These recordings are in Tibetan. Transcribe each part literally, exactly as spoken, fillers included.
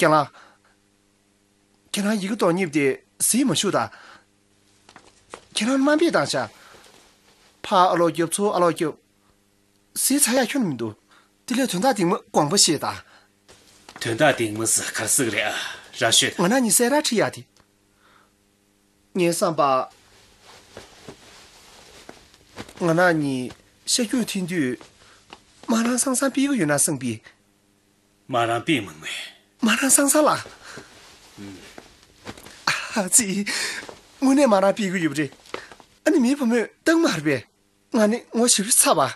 རྒན་ལགས། ཁྱེད་རང་ཡི་གེ་འདོགས་ཉེས་དེ་གཟིགས་མ་བཞུགས་དང་། ཁྱེད་རང་དམའ་འབེབས་བཏང་ཤག་ཕར་ཨ་ལོག་རྒྱབ་ཚུར་ཨ་ལོག་རྒྱབ། གཟིགས་ཚར་ཡག་ཁྱོན་ནས་མི་འདུག་དེ་ལས་དོན་དག་འདི་མོ་དགོངས་པ་བཞེས་དང་། དོན་དག་འདི་མོ་ཟེར་ག་རེ་ཟེར་གི་རེད་ཨ། རང་ཤོད་དང་། ང་རང་གཉིས་གསལ་བསྒྲགས་ཁྲིད་ཡག་དེ། ངའི་བསམ་པ། ང་རང་གཉིས་ཤར་རྒྱུག་འཐེན་དུས། མ་རང་སང་སང་ཕུད་ཀྱི་ཡོད་ན་བསམ་པས། མ་རང་ཕུད་མི་ངོས། མ་རང་སང་སང་ལ། ཨ་ཙི། དངོས་གནས་མ་རང་ཕུད་ཀྱི་ཡོད་པ་རེད། ཨ་ནི་མིའི་བུ་མོས་བཏང་མ་རེད་པས། ང་ནི་ངོ་ཞེ་པོ་ཚ་བ།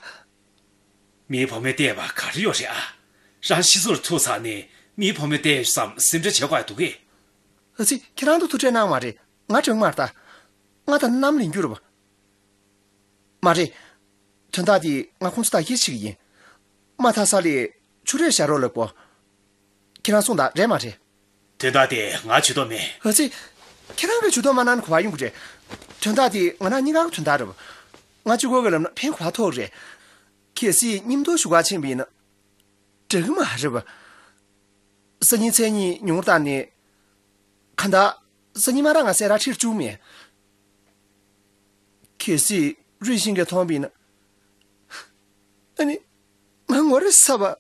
མིའི་བུ་མོས་བལྟས་པ་ག་རེ་ཡོད་རེད་ཨ། རང་ཤི་སོར་ཐུག་ཚར་ནས་མིའི་བུ་མོས་བལྟས་བསམ་སེམས་ཁྲལ་བྱེད་དགོས་འདུག་གས། ཨ་ཙི། ཁྱེད་རང་ཚོ་ཐུགས་ཁྲལ་གནང་མ་རེད། ང་དྲང་མར་ལྟ། ང་དང་གནམ་ལེན་རྒྱུ་རེད་པ། མ་རེད། དོན་དག་དེ་ང་ཁོང་ཚོ་ཐག་གིས་ཆོད་ཀྱི་ཡིན། མ་མཐའ་ས་ལས་ཆུ་རེ་བཞག་རོགས་ལབ་གོ། ཁྱེད་རང་གསུངས་དང་རེད་མ་རེད། དོན་དག་དེ་ང་ཇུས་གཏོགས་མེད། ཨ་ཙི། ཁྱེད་རང་གིས་ཇུས་གཏོགས་མ་གནང་ན་ག་པར་ཡོང་གི་རེད། དོན་དག་དེ་ང་རང་གཉིས་ཀ་གི་དོན་དག་རེད་པ། ང་གཅིག་པོ་གིས་ལབ་ན་ཕན་ག་པར་ཐོགས་ཀྱི་རེད། གལ་སྲིད་མཉམ་དུ་བཞུགས་གར་ཕྱིན་པ་ཡིན་ན། འགྲིག་གི་མ་རེད་པ། སང་ཉིན་མཚན་ཉིན་ཉུང་རུ་བཏང་ནས། གང་ལྟར་སང་ཉིན་མ་རང་ང་གསལ་བསྒྲགས་ཁྲིད་བཅུག་མེད། གལ་སྲིད་རུས་ཤིང་གིས་མཐོང་བ་ཡིན་ན། ཨ་ནི། ང་ངོ་རེ་ཚ་བ།